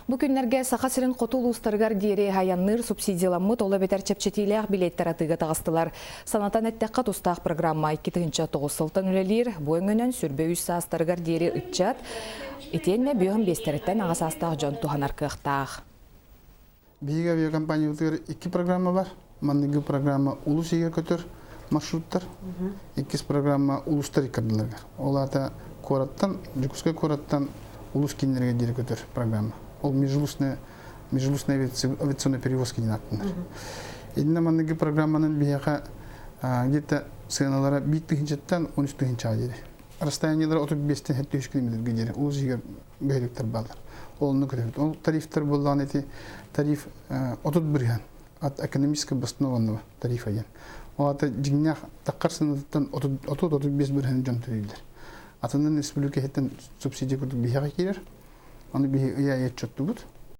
Бу күннэргэ Саха сирин хоту улуустарыгар диэри айанныыр субсидияламмыт, ол эбэтэр чэпчэтиилээх билиэттэр атыыга таҕыстылар. Санатан эттэххэ, тустаах программа 2009 сылтан үлэлиир. Бу өҥөнөн сүрбэ үс саастарыгар диэри ыччат, итиэннэ бүөһүн биэстэриттэн аҕа саастаах дьон туһанар кыахтаах. Биһиги авиакомпаниябытыгар икки программа бар. Манныгы программа улус иһигэр көтөр маршруттар. Иккис программа улустар иккардыларыгар. Ол аата куораттан, Дьокуускай куораттан улус кииннэригэр диэри көтөр программа. Ол межулусная, межулусная авиационная перевозка диэн ааттанар. Иннэ манныгы программанан биһиэхэ где-то сыаналара биир тыһыынчаттан 13 тыһыынчаҕа диэри. Расстояниелара 35-тэн 73 километрга диэри улус иһигэр бөһүөлэктэр бааллар. Ол онно көрөбүт. Ол тарифтар буоллаҕына ити тариф 30% от экономически обоснованного тарифа диэн. Ол аата дьиҥнээх таххар сыанатыттан 30-35% дьон төлүүллэр. Атынын республика иһиттэн субсидия курдук биһиэхэ киирэр. Аны биһи ый аайы отчуоттубут.